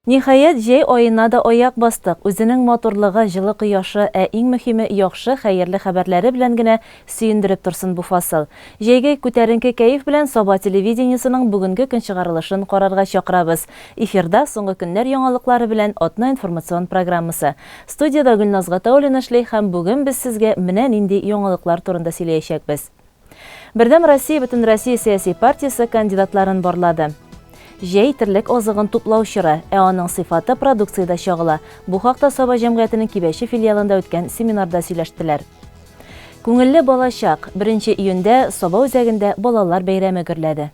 Ниһаять, җәй аена да аяк бастык. Үзенең матурлыгы, җылы кояшы, ә иң мөһиме, яхшы, хәерле хәбәрләре белән генә сөендереп торсын бу фасыл. Җәйге күтәренке кәеф белән Саба телевидениесының бүгенге көн чыгарылышын карарга чакырабыз. Эфирда, соңгы көннәр яңалыклары белән Атна информацион программасы. Студиядә Гөлназ Гатауллина эшли һәм бүген без сезгә менә нинди яңалыклар турында сөйләячәкбез. Бердәм Россия Бөтенроссия сәяси партиясе кандидатларын барлады. Җәй, терлек азыгын туплау чоры, ә аның сыйфаты продукциядә чагыла. Бу хакта Саба җәмгыятенең Кибәче филиалында үткән семинарда сөйләштеләр. Күңелле балачак, беренче июньдә Саба үзәгендә балалар бәйрәме гөрләде.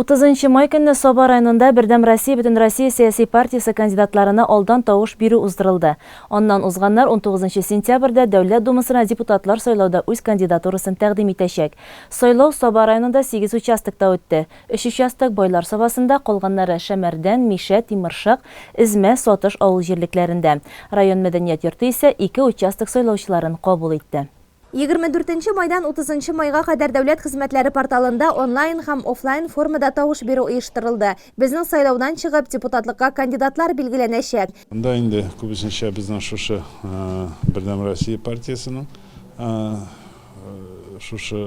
Утызынчы май көнне Саба районында Бердәм Россия Бөтенроссия сәяси партиясе кандидатларына алдан тавыш бирү уздырылды. Аннан узганнар унтугызынчы сентябрьдә Дәүләт Думасына депутатлар сайлауда үз кандидатурасын тәкъдим итәчәк. Сайлау Саба районында сигез участокта үтте. Өч участок Байлар Сабасында, калганнары Шәмәрдән, Мишә, Тимершык, Эзмә, Сатыш авыл җирлекләрендә. Район мәдәният йорты исә ике участок сайлаучыларын кабул итте. 24 майдан 30 майга кадәр Дәүләт хезмәтләре порталында онлайн һәм офлайн формада тавыш бирү оештырылды. Безнең сайлаудан чыгып, депутатлыкка кандидатлар билгеләнәчәк. Монда инде күбесенчә безнең шушы Бердәм Россия партиясенең шушы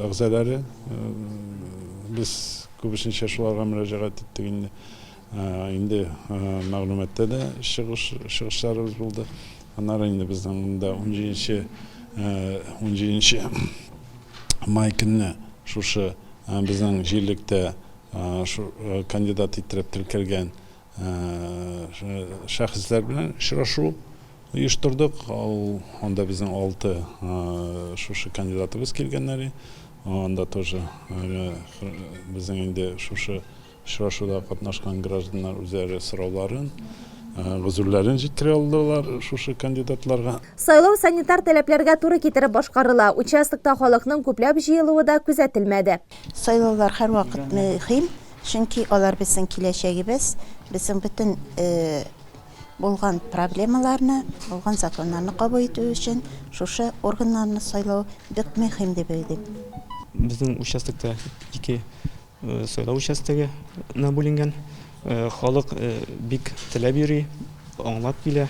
әгъзалары, без күбесенчә шуларга мөрәҗәгать иттек инде. Инде мәгълүматта да чыгыш, чыгышларыбыз булды. Аннары инде безнең монда унҗиденче, унҗиденче май көнне шушы безнең җирлектә кандидат иттереп теркәлгән шәхесләр белән очрашу оештырдык. Ул анда безнең алты шушы кандидатыбыз килгәннәр. Анда тоже безнең инде шушы Очрашуда катнашкан гражданнар үзләре сорауларын, гозерләрен җиткерә алдылар шушы кандидатларга. Сайлау санитар таләпләргә туры китереп башкарыла. Участокта халыкның күпләп җыелуы да күзәтелмәде. Сайлаулар һәрвакыт мөһим, чөнки алар безнең киләчәгебез, безнең бөтен булган проблемаларны, булган законнарны кабул итү өчен шушы органнарны сайлау бик мөһим дип уйлыйм. Безнең участокта ике Сайлау участогына бүленгән. Халык бик теләп йөри, аңлап килә,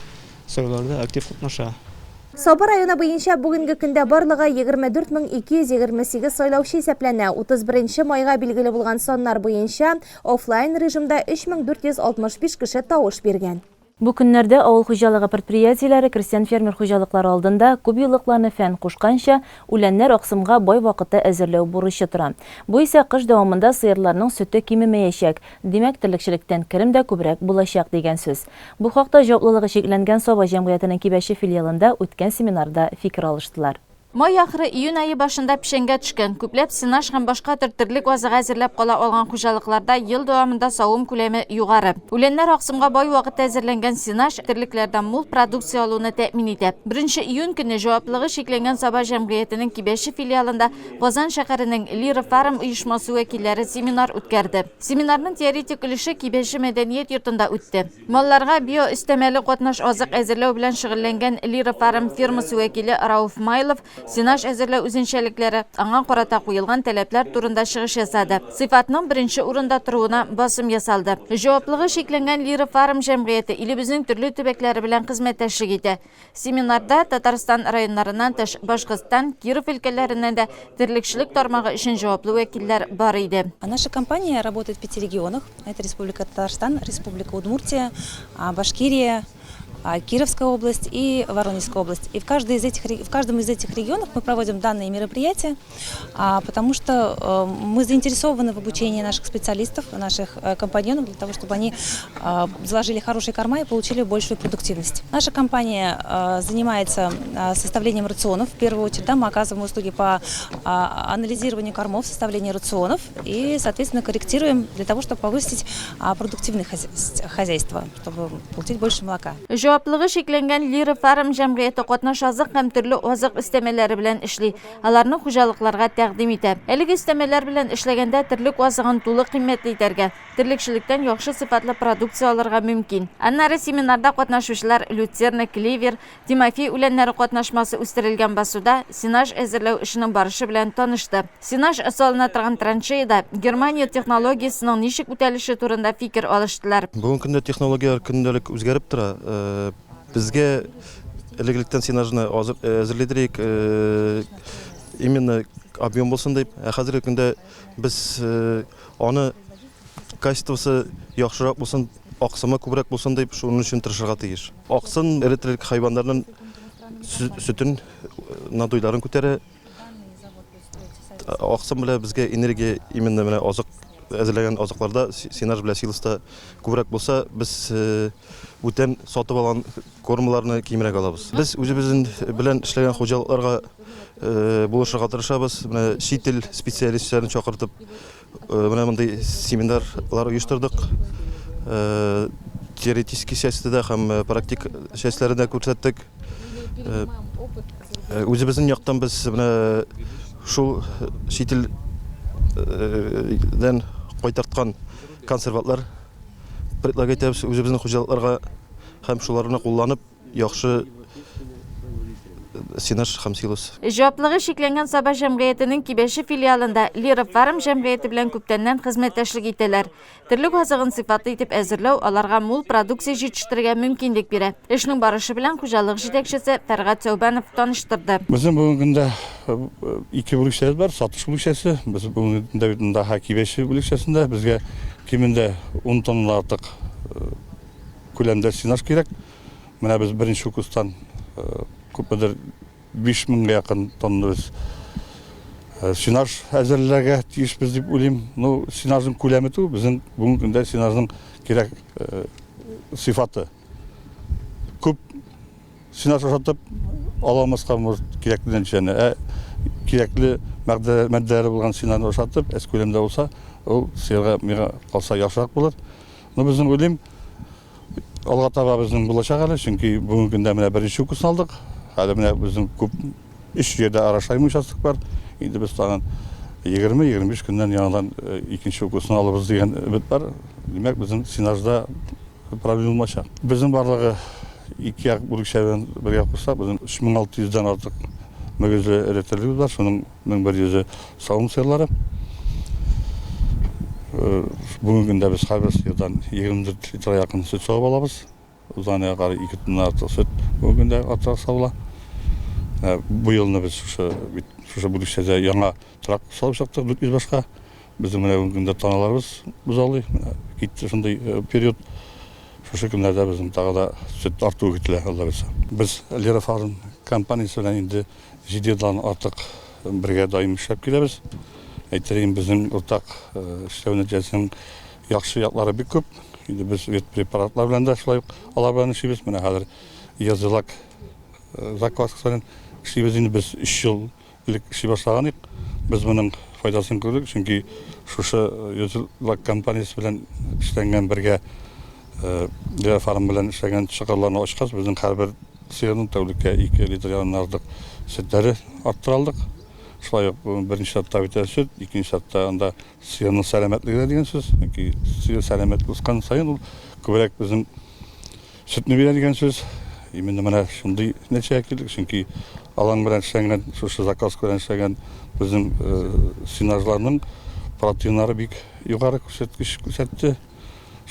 сайлауларда актив катнаша. Саба районы буенча бүгенге көндә барлыгы 24 мең 228 сайлаучы исәпләнә. 31 нче майга билгеле булган саннар буенча, офлайн режимда 3465 кеше тавыш биргән. Бу көннәрдә авыл хуҗалыгы предприятиеләре, крестьян-фермер хуҗалыклары алдында күпьеллыкларны фән кушканча, үләннәр аксымга бай вакытта әзерләү бурычы тора. Бу исә кыш дәвамында сыерларның сөте кимемәячәк, димәк, терлекчелектән керем дә күбрәк булачак дигән сүз. Бу хакта җаваплылыгы чикләнгән Саба җәмгыятенең Кибәче филиалында үткән семинарда фикер алыштылар. Май ахыры, июнь ае башында печәнгә төшкән, күпләп сенаж һәм башка төр терлек азыгы әзерләп кала алган хуҗалыкларда ел дәвамында савым күләме югары. Үләннәр аксымга бай вакытта әзерләнгән сенаж терлекләрдән мул продукция алуны тәэмин итә. Беренче июнь көнне җаваплылыгы чикләнгән Саба җәмгыятенең Кибәче филиалында Казан шәһәренең Лира Фарм оешмасы вәкилләре семинар үткәрде. Семинарның теоретик өлеше Кибәче мәдәният йортында үтте. Малларга биоөстәмәле катнаш азык әзерләү белән шөгыльләнгән Лира Фарм фирмасы вәкиле Рауф Майлов сенаж әзерләү үзенчәлекләре, аңа карата куелган таләпләр турында чыгыш ясады. Сыйфатның беренче урында торуына басым ясалды. Җаваплыгы чикләнгән Лира Фарм җәмгыяте илебезнең төрле төбәкләре белән хезмәттәшлек итә. Семинарда Татарстан районнарыннан тыш, Башкортстан, Киров өлкәләреннән дә терлекчелек тармагы өчен җаваплы вәкилләр бар иде. Наша компания работает в пяти регионах. Это Республика Татарстан, Республика Удмуртия, Башкирия, Кировская область и Воронежская область. И в, каждой из этих, в каждом из этих регионов мы проводим данные мероприятия, потому что мы заинтересованы в обучении наших специалистов, наших компаньонов, для того, чтобы они заложили хорошие корма и получили большую продуктивность. Наша компания занимается составлением рационов. В первую очередь, да, мы оказываем услуги по анализированию кормов, составлению рационов и, соответственно, корректируем для того, чтобы повысить продуктивность хозяйства, чтобы получить больше молока. Җаваплылыгы чикләнгән Лира Фарм җәмгыяте катнаш азык һәм төрле азык өстәмәләре белән эшли, аларны хуҗалыкларга тәкъдим итә. Әлеге өстәмәләр белән эшләгәндә терлек азыгын тулы кыйммәтле итәргә, терлекчелектән яхшы сыйфатлы продукция алырга мөмкин. Аннары семинарда катнашучылар люцерна, клевер, Тимофей үләннәре катнашмасы үстерелгән басуда сенаж әзерләү эшенең барышы белән танышты. Сенаж салына торган траншеяда Германия технологиясенең ничек үтәлеше турында фикер алыштылар. Бүгенге көндә технологияләр көндәлек үзгәреп тора. Безгә элек-электән сенажны әзерлидер идек, именно объем булсын дип. Ә хәзерге көндә без аны качествосы яхшырак булсын, аксымы күбрәк булсын дип, шуның өчен тырышырга тиеш. Аксын эре терлек хайваннарның сөтен, надойларын күтәрә. Аксым белән безгә энергия именно менә азык әзерләгән азыкларда сенаж белән силоста күбрәк булса, без бүтән сатып алган кормаларны кимрәк алабыз. Без үзебезнең белән эшләгән хуҗалыкларга булышырга тырышабыз. Менә чит ил специалистларын чакыртып, Менә мондый семинарлар оештырдык. Теоретический частьтә дә һәм практик частьләрен дә күрсәттек. Үзебезнең яктан без менә шул чит илдән кайтарткан консервантлар предлагать итәбез үзебезнең хуҗалыкларга һәм шуларны кулланып Яхшы сенаж һәм силос. Җаваплыгы чикләнгән Саба җәмгыятенең Кибәче филиалында Лира Фарм җәмгыяте белән күптәннән хезмәттәшлек итәләр. Терлек азыгын сыйфатлы итеп әзерләү аларга мул продукция җитештерергә мөмкинлек бирә. Эшнең барышы белән хуҗалык җитәкчесе Фәргать Сәүбәнов таныштырды. Безнең бүгенге көндә ике бүлекчәбез бар, сатыш бүлекчәсе. Без бүгенге көндә бит монда Кибәче бүлекчәсендә безгә кимендә ун тоннадан артык Күләмдә сенаж кирәк. Менә без беренче укустан күпмедер 5 меңгә якын тонна без сенаж әзерләргә тиешбез дип уйлыйм. Ну, сенажның күләме түгел, безнең бүгенге көндә сенажның кирәк сыйфаты. Күп сенаж ашатып ала алмаска может кирәкле нәтиҗәне. Ә кирәкле матдәләре булган сенажны ашатып, әз күләмдә булса, ул сыерга миңа калса яхшырак булыр. Ну, безнең уйлыйм, алга таба безнең булачак әле, чөнки бүгенге көндә менә беренче укусны алдык. Әле менә безнең күп өч җирдә орошаемый участок бар. Инде без тагын 20-25 көннән яңадан икенче укусны алырбыз дигән өмет бар. Димәк, безнең сенажда проблема булмачак. Безнең барлыгы ике як бүлекчә белән бергә кушсак, безнең 3600 дән артык мөгезле эре терлегебез бар. Шуның 1100-е савым сыерлары. Бүгенге көндә без һәрбер сыердан 24 литрга якын сөт савып алабыз. Узган елга карый 2 тонна артык сөт бүгенге көндә артыграк савыла. Бу елны без шушы бит шушы бүлекчәдә яңа торак салып чыктык 400 башка. Безнең менә бүгенге көндә таналарыбыз бозаулый. Менә китте шундый период. Шушы көннәрдә безнең тагы да сөт артуы көтелә, Алла бирсә. Без Лера Фарм компаниясе белән инде Җиде елдан артык бергә даими эшләп киләбез. Әйтер идем, безнең уртак эшләү нәтиҗәсенең яхшы яклары бик күп. Инде без ветпрепаратлар белән дә шулай ук алар белән эшлибез. Менә хәзер Язылак закваскасы белән эшлибез инде. Без өч ел элек эшли башлаган идек. Без моның файдасын күрдек, чөнки шушы Язылак компаниясе белән эшләнгән бергә Леофарм белән эшләгән чокырларны ачкач, безнең һәрбер сыерның тәүлеккә 2 литр ярымнан артык сөтләре арттыра алдык. Шулай ук беренче чиратта бит әле сөт, икенче чиратта анда сыерның сәламәтлеге дә дигән сүз. Чөнки сыер сәламәт булган саен ул күбрәк безнең сөтне бирә дигән сүз. Именно менә шундый нәтиҗәгә килдек, чөнки алаң белән эшләнгән, шушы заказ белән эшләгән безнең сенажларның протеиннары бик югары күрсәткеч күрсәтте.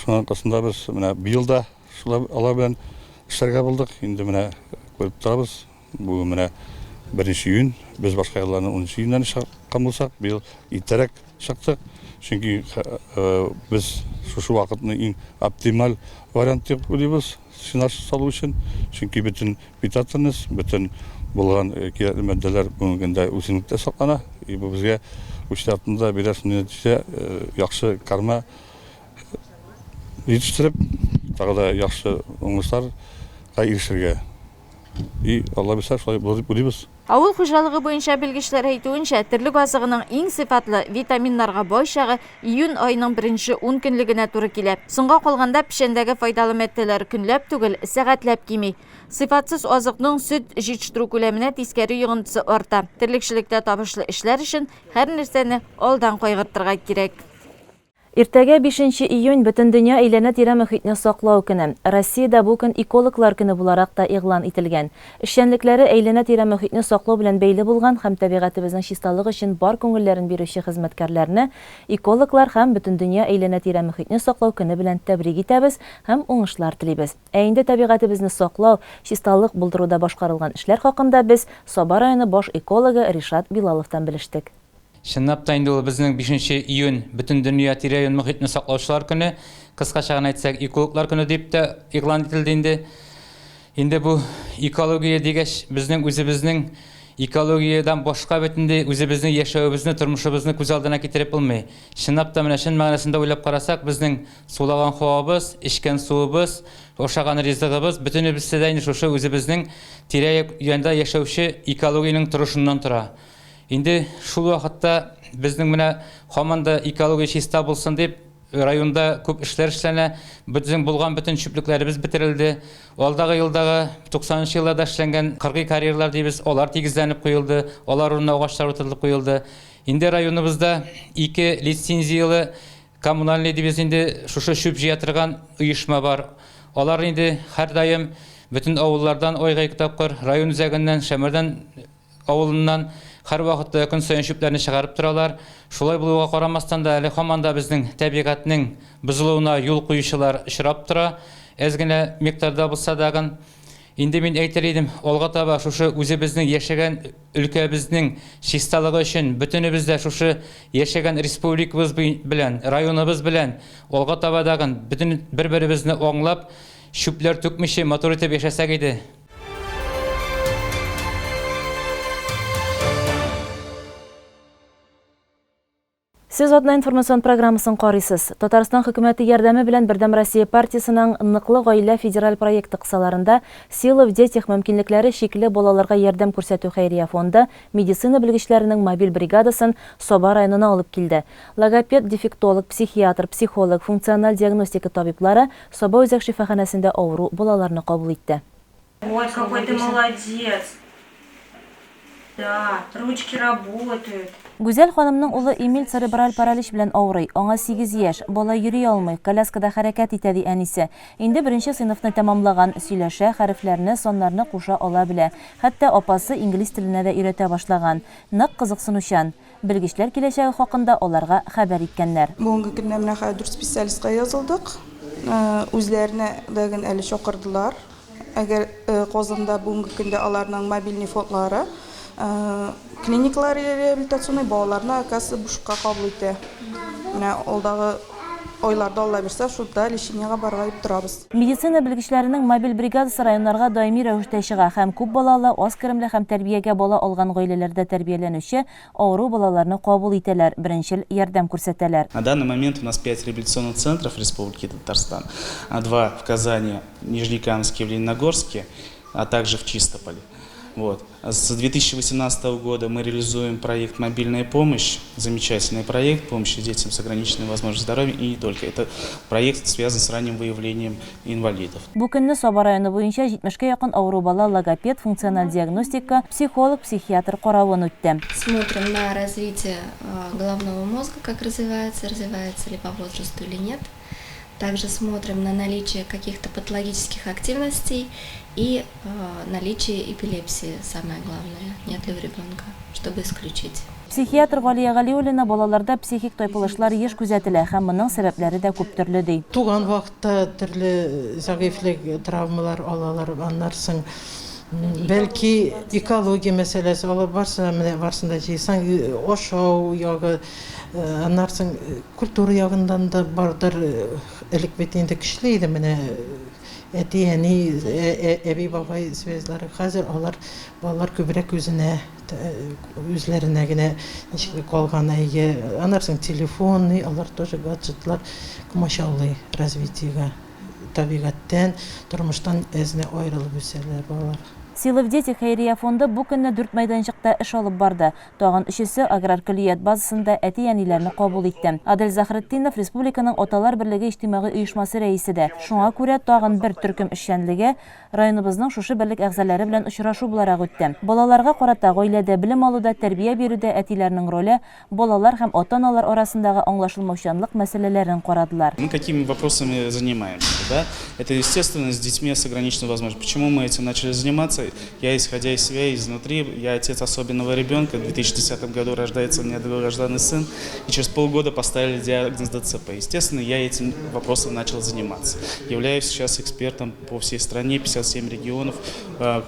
Шуның аркасында без менә быел да шулар алар белән эшләргә булдык. Инде менә күреп торабыз, бүген менә беренче июнь, без башка елларны унынчы июньнән чыккан булсак, быел иртәрәк чыктык. Чөнки без шушы вакытны иң оптималь вариант дип уйлыйбыз сенаж салу өчен. Чөнки бөтен питательность, бөтен булган кирәкле матдәләр бүгенге көндә үсемлектә саклана. И бу безгә үз чиратында бирә шундый нәтиҗә, яхшы корма җитештереп, тагы да яхшы уңышларга ирешергә. И Алла бирсә, шулай булыр дип уйлыйбыз. Авыл хуҗалыгы буенча белгечләр әйтүенчә, терлек азыгының иң сыйфатлы, витаминнарга бай чагы июнь аеның беренче ун көнлегенә туры килә. Соңга калганда печәндәге файдалы матдәләр көнләп түгел, сәгатьләп кими. Сыйфатсыз азыкның сөт җитештерү күләменә тискәре йогынтысы арта. Терлекчелектә табышлы эшләр өчен һәр нәрсәне алдан кайгыртырга кирәк. Иртәгә, бишенче июнь, Бөтендөнья әйләнә-тирә мохитне саклау көне. Россиядә бу көн Экологлар көне буларак та игълан ителгән. Эшчәнлекләре әйләнә-тирә мохитне саклау белән бәйле булган һәм табигатебезнең чисталыгы өчен бар күңелләрен бирүче хезмәткәрләрне Экологлар һәм Бөтендөнья әйләнә-тирә мохитне саклау көне белән тәбрик итәбез һәм уңышлар телибез. Ә инде табигатебезне саклау, чисталык булдыруда башкарылган эшләр хакында без Саба районы баш экологы Ришат Билаловтан белештек. Чынлап та инде ул безнең бишенче июнь Бөтендөнья тирә-юнь мохитне саклаучылар көне, кыскача гына әйтсәк, экологлар көне дип тә игълан ителде инде. Инде бу экология дигәч, безнең үзебезнең экологиядән башка бит инде үзебезнең яшәвебезне, тормышыбызны күз алдына китереп булмый. Чынлап та менә чын мәгънәсендә уйлап карасак, безнең сулаган һавабыз, эчкән суыбыз, ашаган ризыгыбыз, бөтенебесе дә инде шушы үзебезнең тирә-юньдә яшәүче экологиянең торышыннан тора. Инде шул вакытта безнең менә һаман да экология чиста булсын дип, районда күп эшләр эшләнә. Безнең булган бөтен чүплекләребез бетерелде. Алдагы елдагы 90 нчы елларда эшләнгән кыргый карьерлар дибез, алар тигезләнеп куелды, алар урынына агачлар утыртылып куелды. Инде районыбызда ике лицензияле коммунальный дибез инде, шушы чүп җыя торган оешма бар. Алар инде һәрдаим бөтен авыллардан айга ике тапкыр, район үзәгеннән, Шәмәрдән авылыннан һәрвакытта көн саен чүпләрне чыгарып торалар. Шулай булуга карамастан да, әле һаман да безнең табигатьнең бозылуына юл куючылар очрап тора. Әз генә микъдарда булса дагын. Инде мин әйтер идем, алга таба шушы үзебезнең яшәгән өлкәбезнең чисталыгы өчен бөтенебез дә шушы яшәгән республикабыз белән, районыбыз белән алга таба дагын бөтен бер-беребезне аңлап, чүпләр түкмичә матур итеп яшәсәк иде. Сез Атна информацион программасын карыйсыз. Татарстан хөкүмәте ярдәме белән Бердәм Россия партиясенең Ныклы гаилә федераль проекты кысаларында Сила в детях мөмкинлекләре чикле балаларга ярдәм күрсәтү хәйрия фонды медицина белгечләренең мобиль бригадасын Саба районына алып килде. Логопед, дефектолог, психиатр, психолог, функциональ диагностика табиблары Саба үзәк шифаханәсендә авыру балаларны кабул итте. Ой, какой ты молодец! Да, ручки работают. Гүзәл ханымның улы Эмиль церебраль паралич белән авырый. Аңа сигез яшь. Бала йөри алмый, коляскада хәрәкәт итә, ди әнисе. Инде беренче сыйныфны тәмамлаган, сөйләшә, хәрефләрне, саннарны куша ала белә. Хәтта апасы инглиз теленә дә өйрәтә башлаган. Нык кызыксынучан. Белгечләр киләчәге хакында аларга хәбәр иткәннәр. Бүгенге көндә менә хәзер дүрт специалистка язылдык. Үзләренә дә гел әле чакырдылар. Әгәр Казанда бүгенге көндә аларның мобильный фондлары, клиникалар реабилитационный балаларны, оказывается, бушка кабул итә. Менә алдагы айларда, Алла бирсә, шунда лечениегә барырга дип торабыз. Медицина белгечләренең мобиль бригадасы районнарга даими рәвештә чыга һәм күп балалы, аз керемле һәм тәрбиягә бала алган гаиләләрдә тәрбияләнүче авыру балаларны кабул итәләр, беренчел ярдәм күрсәтәләр. На данный момент у нас пять реабилитационных центров Республики Татарстан, два в Казани, Нижнекамске, в Лениногорске, а также в Чистополе. Вот. С 2018 года мы реализуем проект «Мобильная помощь», замечательный проект помощи детям с ограниченной возможностью здоровья и не только. Это проект связан с ранним выявлением инвалидов. Бу көнне Саба районы буенча 70 кә якын авыру бала логопед, функциональ диагностика, психолог, психиатр каравын үтте. Смотрим на развитие головного мозга, как развивается, развивается ли по возрасту или нет. Также смотрим на наличие каких-то патологических активностей и наличие эпилепсии, самое главное, нет ли у ребенка, чтобы исключить. Психиатр Галия Галиуллина балаларда психик тайпылышлар еш күзәтелә һәм моның сәбәпләре дә күп төрле, ди. Туган вакытта төрле зәгыйфьлек, травмалар алалар, аннан соң бәлки экология мәсьәләсе, алар барсы да менә барысын да җыйсаң, ашау ягы, аннан соң культура ягыннан да бардыр. Элек бит инде көчле иде менә әти-әни, әби-бабай связьлары. Хәзер алар балалар күбрәк үзенә, үзләренә генә ничек калган. Әйе, аннан соң телефон, алар тоже гаджетлар комачаулый развитиегә. Табигатьтән, тормыштан әз генә аерылып үсәләр балалар. Сила в детях хәйрия фонды бу көнне дүрт мәйданчыкта эш алып барды. Тагын өчесе аграр көллият базасында әти-әниләрне кабул итте. Адель Заһретдинов республиканың Аталар берлеге иҗтимагый оешмасы рәисе дә. Шуңа күрә тагын бер төркем эшчәнлеге районыбызның шушы берлек әгъзалары белән очрашу буларак үтте. Балаларга карата гаиләдә белем алуда, тәрбия бирүдә әтиләрнең роле, балалар һәм ата-аналар арасындагы аңлашылмаучанлык мәсьәләләрен карадылар. Мы какими вопросами занимаемся, да? Это, естественно, с детьми с ограниченной возможностью. Почему мы этим начали заниматься? Я, исходя из себя, изнутри, я отец особенного ребенка. В 2010 году рождается у меня долгожданный сын, и через полгода поставили диагноз ДЦП. Естественно, я этим вопросом начал заниматься. Являюсь сейчас экспертом по всей стране, 57 регионов,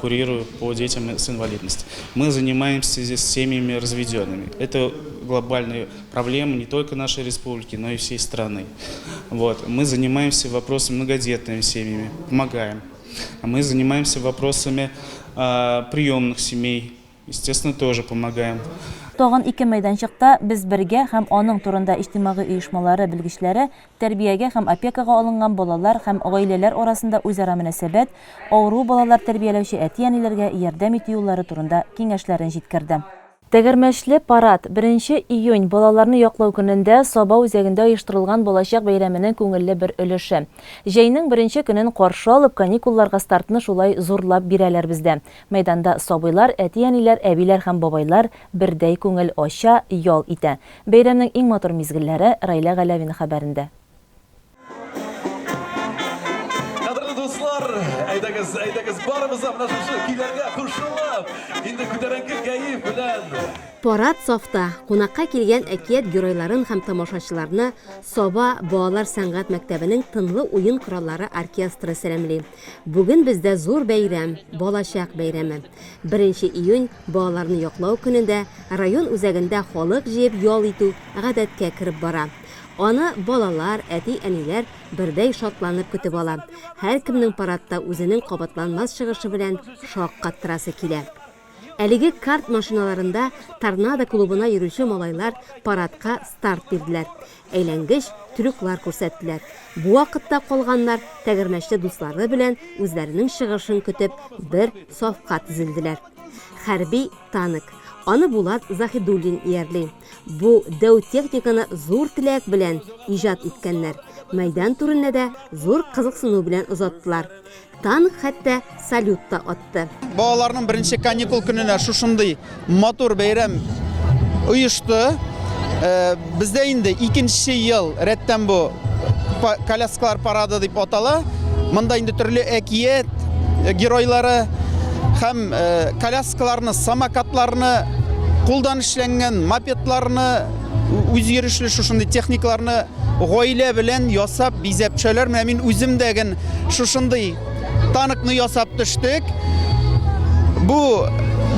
курирую по детям с инвалидностью. Мы занимаемся здесь семьями разведенными. Это глобальные проблемы не только нашей республики, но и всей страны. Вот. Мы занимаемся вопросом многодетными семьями, помогаем. Мы занимаемся вопросами приемных семей, естественно, тоже помогаем. Тагын ике мәйданчыкта Без бергә һәм аның турында иҗтимагый оешмалары белгечләре тәрбиягә һәм опекага алынган балалар һәм гаиләләр арасында үзара мөнәсәбәт, авыру балалар тәрбияләүче әти-әниләргә ярдәм итү юллары турында киңәшләрен җиткерде. Тәгәрмәчле парад, беренче июнь, балаларны яклау көнендә Саба үзәгендә оештырылган балачак бәйрәменең күңелле бер өлеше. Җәйнең беренче көнен каршы алып, каникулларга стартны шулай зурлап бирәләр бездә. Мәйданда сабыйлар, әти-әниләр, әбиләр һәм бабайлар бердәй күңел ача, ял итә. Бәйрәмнең иң матур мизгелләре Раилә Галәвина хәбәрендә. Кадерле дуслар, әйдәгез, әйдәгез, барыбыз да менә шушы көйләргә кушылып, инде күтәренке кәеф белән. Парад сафта кунакка килгән әкият геройларын һәм тамашачыларны Саба балалар сәнгать мәктәбенең тынлы уен кораллары оркестры сәламли. Бүген бездә зур бәйрәм, Балачак бәйрәме. Беренче июнь, балаларны яклау көнендә район үзәгендә халык җыеп ял итү гадәткә кереп бара. Аны балалар, әти-әниләр бердәй шатланып көтеп ала. Һәркемнең парадта үзенең кабатланмас чыгышы белән шаккаттырасы килә. Әлеге карт машиналарында Торнадо клубына йөрүче малайлар парадка старт бирделәр, әйләнгеч трюклар күрсәттеләр. Бу вакытта калганнар тәгәрмәчле дуслары белән үзләренең чыгышын көтеп бер сафка тезелделәр. Хәрби танк. Аны Булат Заһидуллин иярли. Бу дәү техниканы зур теләк белән иҗат иткәннәр. Мәйдан түренә дә зур кызыксыну белән озаттылар. Танк хәтта салют та атты. Балаларның беренче каникул көненә шушындый матур бәйрәм оешты. Э, бездә инде икенче ел рәттән бу коляскалар парады дип атала. Монда инде төрле әкият э, геройлары һәм э, коляскаларны, самокатларны, кулдан эшләнгән мопедларны, үз йөрешле шушындый техникаларны гаилә белән ясап, бизәп төшәләр. Менә мин үзем дә ген шушындый танкны ясап төштек. Бу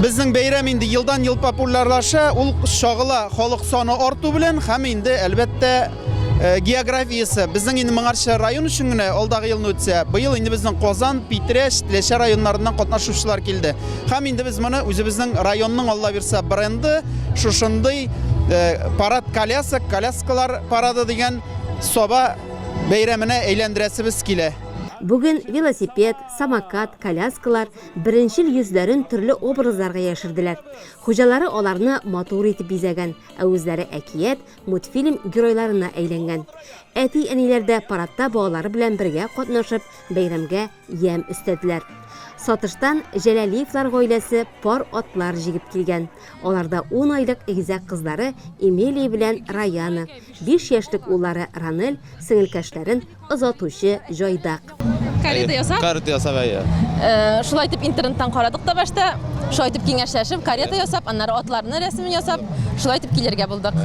безнең бәйрәм инде елдан-ел популярлаша, ул чагыла халык саны арту белән һәм инде әлбәттә Э, географиясе безнең инде моңарчы район өчен генә алдагы елны үтсә, быел инде безнең Казан, Питрәч, Теләче районнарыннан катнашучылар килде. Һәм инде без моны үзебезнең районның Алла бирсә бренды шушындый э, парад колясок, коляскалар парады дигән Саба бәйрәменә әйләндерәсебез килә. Бүген велосипед, самокат, коляскалар беренчел йөзләрен төрле образларга яшерделәр. Хуҗалары аларны матур итеп бизәгән, ә үзләре әкият, мультфильм геройларына әйләнгән. Әти-әниләр дә парадта балалары белән бергә катнашып, бәйрәмгә ямь өстәделәр. Сатыштан Җәләлиевлар гаиләсе пар атлар җигеп килгән. Аларда ун айлык игезәк кызлары Эмилия белән Раяна, биш яшьлек уллары Ранель, сеңелкәшләрен озатучы җайдак. Карета ясап? Карета ясап, әйе. Э, шулай итеп интернеттан карадык та башта. Шулай итеп киңәшләшеп, карета ясап, аннары атларны рәсемен ясап, шулай итеп килергә булдык.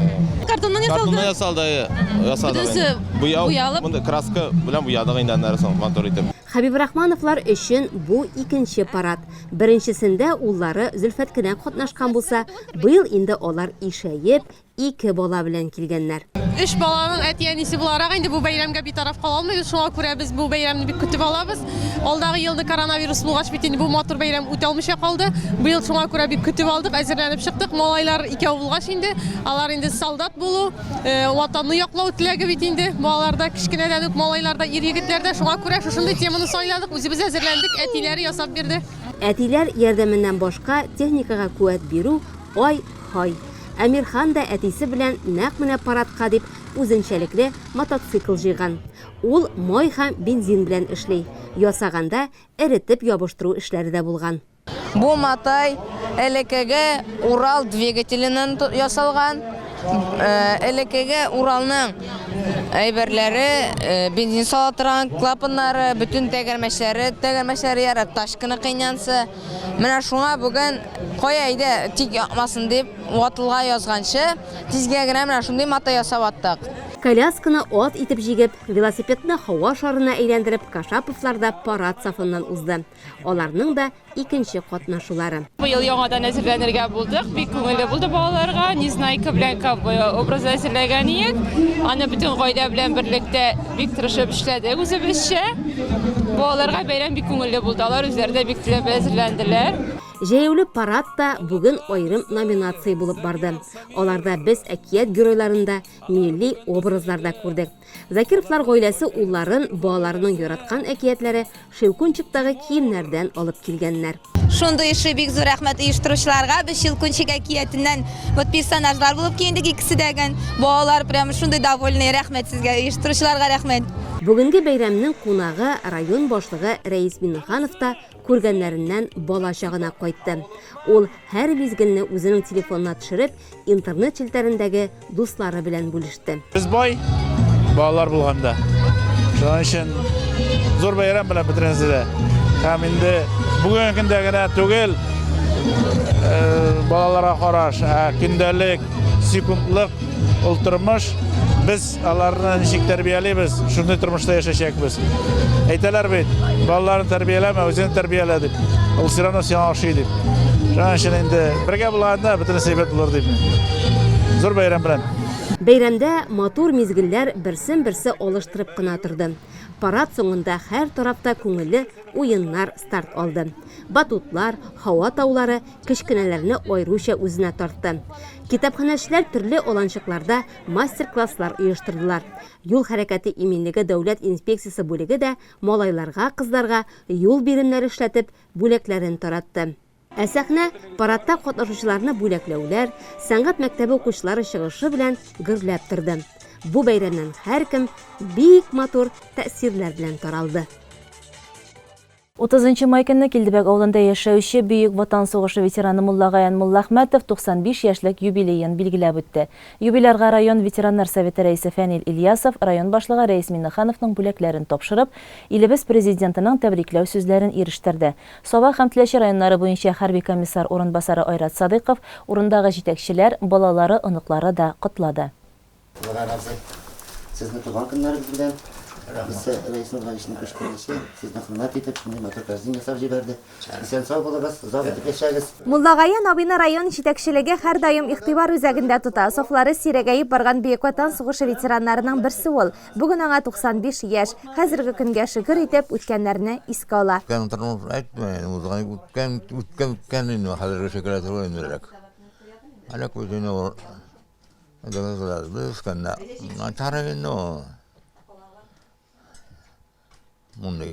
Картоннан ясалды. Картоннан ясалды, әйе. Ясадык. Бөтенесе Буяу, буялып. Монда краска белән буядык инде аннары соң матур итеп. Хәбибрахмановлар өчен бу икенче парад. Беренчесендә уллары Зөлфәт кенә катнашкан булса, быел инде алар ишәеп, Ике бала белән килгәннәр. Өч баланың әти-әнисе буларак инде бу бәйрәмгә битараф кала алмыйбыз. Шуңа күрә без бу бәйрәмне бик көтеп алабыз. Алдагы елны коронавирус булгач бит инде бу матур бәйрәм үтә алмыйча калды. Быел шуңа күрә бик көтеп алдык, әзерләнеп чыктык. Малайлар икәү булгач инде, алар инде солдат булу, э, ватанны яклау теләге бит инде балаларда кечкенәдән үк малайларда, ир-егетләрдә. Шуңа күрә шушындый теманы сайладык, үзебез әзерләндек, әтиләре ясап бирде. Әтиләр ярдәменнән башка техникага куәт бирү ай-һай. Әмирхан да әтисе белән нәкъ менә парадка дип үзенчәлекле мотоцикл җыйган. Ул май һәм бензин белән эшли. Ясаганда эретеп ябыштыру эшләре дә булган. Бу матай элеккеге Урал двигателеннән ясалган. Элеккеге Уралның әйберләре, бензин сала торган клапаннары, бөтен тәгәрмәчләре, тәгәрмәчләре ярар, тачканы кыйнянсы. Менә шуңа бүген кая әйдә тик якмасын дип, ватылга язганчы, тизгә генә менә шундый матай ясап аттык. Колясканы ат итеп җигеп, велосипедны һава шарына әйләндереп Кашаповлар да парад сафыннан узды. Аларның да икенче катнашулары. Быел яңадан әзерләнергә булдык. Бик күңелле булды балаларга. Незнайка белән ковбой образы әзерләгән идек. Аны бөтен гаилә белән берлектә бик тырышып эшләдек үзебезчә. Балаларга бәйрәм бик күңелле булды. Алар үзләре дә бик теләп әзерләнделәр. Җәяүле парад та бүген аерым номинация булып барды. Аларда без әкият геройларын да, милли образлар да күрдек. Закировлар гаиләсе улларын балаларының яраткан әкиятләре Щелкунчиктагы киемнәрдән алып килгәннәр. Шундый эше бик зур рәхмәт оештыручыларга. Без Щелкунчик әкиятеннән вот персонажлар булып киендек икесе дә ген. Балалар прям шундый довольный. Рәхмәт сезгә, оештыручыларга рәхмәт. Бүгенге бәйрәмнең кунагы район башлыгы Рәис Миңнеханов та күргәннәреннән бала чагына кайтты. Ул һәр мизгелне үзенең телефонына төшереп, интернет челтәрендәге дуслары белән бүлеште. Без бай балалар булганда. Шуның өчен зур бәйрәм белән бөтенесе дә. Һәм инде бүгенге көндә генә түгел, э, балаларга караш, ә көндәлек, секундлык ул тормыш. Без аларны ничек тәрбиялибез, шундый тормышта яшәячәкбез. Әйтәләр бит, балаларны тәрбияләмә, үзеңне тәрбиялә дип. Ул все равно сиңа ошый дип. Шуның өчен инде бергә булганда бөтенесе әйбәт булыр дип. Зур бәйрәм белән. Бәйрәмдә матур мизгелләр берсен-берсе алыштырып кына торды. Парад соңында һәр тарафта күңелле уеннар старт алды. Батутлар, һава таулары кечкенәләрне аеруча үзенә тартты. Китапханәчеләр төрле аланчыкларда мастер-класслар оештырдылар. Юл хәрәкәте иминлеге дәүләт инспекциясе бүлеге дә малайларга-кызларга юл биремнәре эшләтеп, бүләкләрен таратты. Ә сәхнә парадта катнашучыларны бүләкләүләр, сәнгать мәктәбе укучылары чыгышы белән гөрләп торды. Бу бәйрәмнән һәркем бик матур тәэсирләр белән таралды. 30 май көнне Килдебәк авылында яшәүче Бөек Ватан сугышы ветераны Муллагаян Муллахмәтов 95 яшьлек юбилеен билгеләп үтте. Юбилярга район ветераннар советы рәисе Фәнил Ильясов, район башлыгы Рәис Миннехановның бүләкләрен тапшырып, илебез Президентының тәбрикләү сүзләрен ирештерде. Саба һәм Теләче районнары буенча хәрби комиссар урынбасары Айрат Садыйков, урындагы җитәкчеләр, балалары, оныклары да котлады. Мурат абзый, сезне туган көннәрегез белән, Рәхмәт. Рәис Нургалишның күчтәнәче, сезне хөрмәт итеп, шундый матур корзин ясап җибәрде. Исән-сау булыгыз, озак итеп яшәгез. Муллагаян абыйны район җитәкчелеге һәрдаим игътибар үзәгендә тота. Сафлары сирәгәеп барган Бөек Ватан сугышы ветераннарының берсе ул. Бүген аңа 95 яшь. Хәзерге көнгә шөкер итеп, үткәннәрне искә ала. Үткән тормыш әйтмә, узган үткән, үткән, үткән инде, хәзерге шикелле түгел инде элек. Элек бит инде ул Без үскәндә начар инде ул. Мондый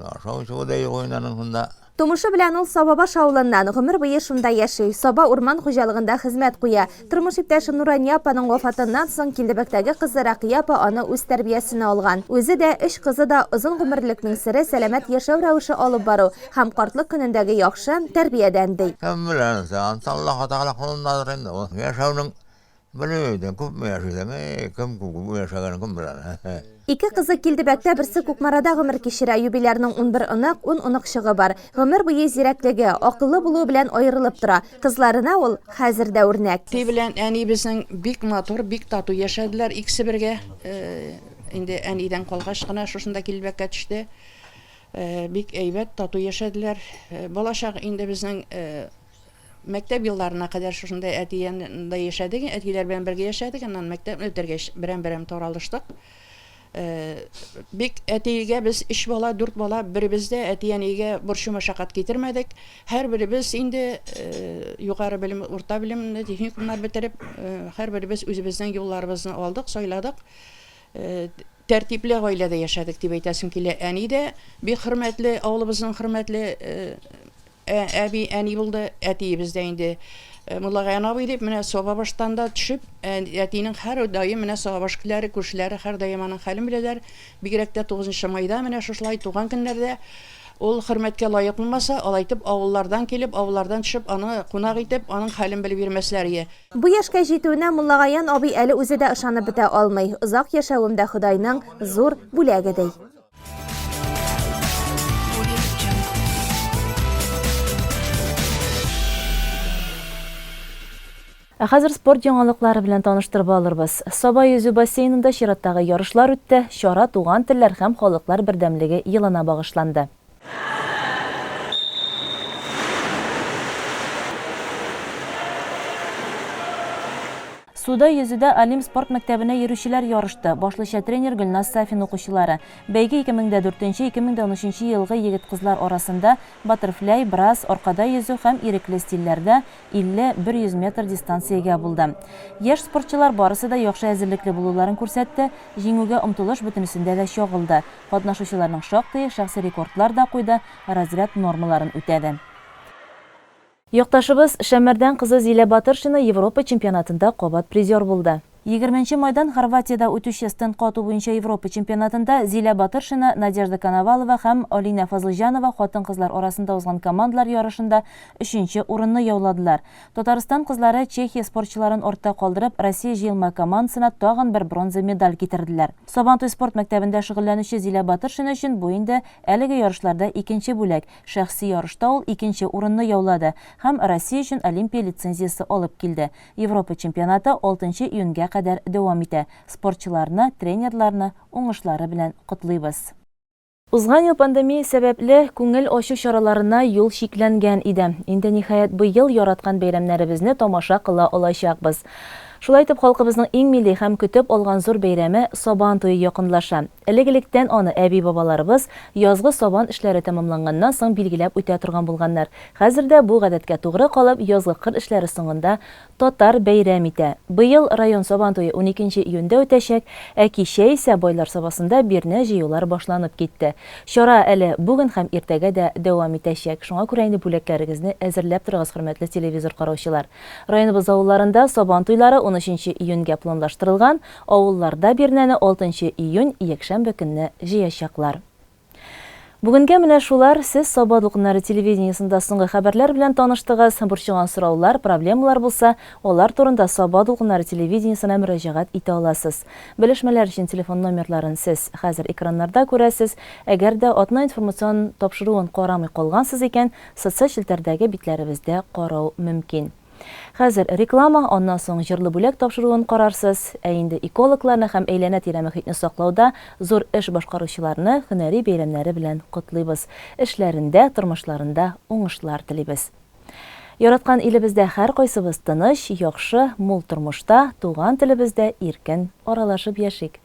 ашау-эчүе дә юк инде аның шунда. Тумышы белән ул Сабабаш авылыннан, гомер буе шунда яши. Саба урман хуҗалыгында хезмәт куя. Тормыш иптәше Нурания апаның вафатыннан соң Килдебәктәге кызы Рәкыя апа аны үз тәрбиясенә алган. Үзе дә, өч кызы да озын гомерлекнең сере сәламәт яшәү рәвеше алып бару һәм картлык көнендәге яхшы тәрбиядән, ди. Кем белә, анысы Аллаһы Тәгалә кулындадыр инде ул. Яшәүнең белмим инде, күпме яшисең, әй, кем күпме яшәгәнен кем белә. Ике кызы Килдебәктә, берсе Кукмарада гомер кичерә. Юбилярның 11 онык, ун оныкчыгы бар. Гомер буе зирәклеге, акыллы булуы белән аерылып тора. Кызларына ул хәзер дә үрнәк. Әти белән әни безнең бик матур, бик тату яшәделәр икесе бергә. Инде әнидән калгач кына шушында Килдебәккә төште. Бик әйбәт, тату яшәделәр. Балачак инде безнең мәктәп елларына кадәр шушында әти янында яшәдек, әтиләр белән бергә яшәдек, аннан мәктәпне бетергәч берәм-берәм таралыштык. Бик әтигә без өч бала, дүрт бала, беребез дә әти-әнигә борчу-мәшәкать китермәдек. Һәрберебез инде югары белем, урта белемне, техникумнар бетереп, һәрберебез үзебезнең юлларыбызны алдык, сайладык. Тәртипле гаиләдә яшәдек дип әйтәсем килә. Әни дә бик хөрмәтле, авылыбызның хөрмәтле. әби, әни булды. Әтиебез дә инде Муллагаян абый дип, менә Сабабаштан да төшеп, әтинең һәрдаим менә Сабабаш кешеләре, күршеләре һәрдаим аның хәлен беләләр. Бигрәк тә тугызынчы майда менә шушылай туган көннәрдә ул хөрмәткә лаек булмаса, алай итеп авыллардан килеп, авыллардан төшеп, аны кунак итеп, аның хәлен белеп йөрмәсләр ие. Бу яшькә җитүенә Муллагаян абый әле үзе дә ышанып бетә алмый. Озак яшәвем дә Ходайның зур бүләге, ди. Ә хәзер спорт яңалыклары белән таныштырып алырбыз. Саба йөзү бассейнында чираттагы ярышлар үтте, чара Туган телләр һәм халыклар бердәмлеге елына багышланды. Суда йөзүдә Олимп спорт мәктәбенә йөрүчеләр ярышты, башлыча тренер Гөлназ Сафина укучылары. Бәйге 2004 нче, 2013 нче елгы егет-кызлар арасында баттерфляй, брасс, аркада йөзү һәм ирекле стильләрдә 50, 100 метр дистанциягә булды. Яшь спортчылар барысы да яхшы әзерлекле булуларын күрсәтте, җиңүгә омтылыш бөтенесендә дә чагылды. Катнашучыларның шактые шәхси рекордлар да куйды, разряд нормаларын үтәде. Якташыбыз, Шәмәрдән кызы Зилә Батыршина Европа чемпионатында кабат призер булды. Егерменче майдан Хорватиядә үтүче стендка ату буенча Европа чемпионатында Зилә Батыршина, Надежда Коновалова һәм Алинә Фазылҗанова хатын-кызлар арасында узган командалар ярышында өченче урынны яуладылар. Татарстан кызлары Чехия спортчыларын артта калдырып, Россия җыелма командасына тагын бер бронза медаль китерделәр. Сабантуй спорт мәктәбендә шөгыльләнүче Зилә Батыршина өчен бу инде әлеге ярышларда икенче бүләк. Шәхси ярышта ул икенче урынны яулады һәм Россия өчен Олимпия лицензиясе алып килде. Европа чемпионаты алтынчы июньгә кадәр дәвам итә. Спортчыларны, тренерларны уңышлары белән котлыйбыз. Узган ел пандемия сәбәпле, күңел ачу чараларына юл чикләнгән иде. Инде, ниһаять, быел яраткан бәйрәмнәребезне тамаша кыла алачакбыз. Шулай итеп, халкыбызның иң милли һәм көтеп алган зур бәйрәме, Сабан туе якынлаша. Элек-электән аны әби-бабаларыбыз язгы сабан эшләре тәмамланганнан соң билгеләп үтә торган булганнар. Хәзер дә бу гадәткә тугры калып, язгы кыр эшләре соңында татар бәйрәм итә. Быел район Сабан туе уникенче июньдә үтәчәк, ә кичә исә Байлар Сабасында бирнә җыюлар башланып китте. Чара әле бүген һәм иртәгә дә дәвам итәчәк. Шуңа күрә инде бүләкләрегезне әзерләп торыгыз, хөрмәтле телевизор караучылар. Районыбыз авылларында Сабан туйлары унөченче июньгә планлаштырылган. Авылларда бирнәне алтынчы июнь, якшәмбе көнне җыячаклар. Бүгенгә менә шулар, сез Саба дулкыннары телевидениесендә соңгы хәбәрләр белән таныштыгыз. Борчыган сораулар, проблемалар булса, алар турында Саба дулкыннары телевидениесенә мөрәҗәгать итә аласыз. Белешмәләр өчен телефон номерларын сез хәзер экраннарда күрәсез. Әгәр дә атна информацион тапшыруын карамый калгансыз икән, социаль челтәрдәге битләребездә карау мөмкин. Хәзер реклама, аннан соң Җырлы бүләк тапшыруын карарсыз. Ә инде экологларны һәм әйләнә-тирә мохитне саклауда зур эш башкаручыларны һөнәри бәйрәмнәре белән котлыйбыз, эшләрендә, тормышларында уңышлар телибез. Яраткан илебездә һәркайсыбыз тыныч, яхшы, мул тормышта, туган телебездә иркен аралашып яшик!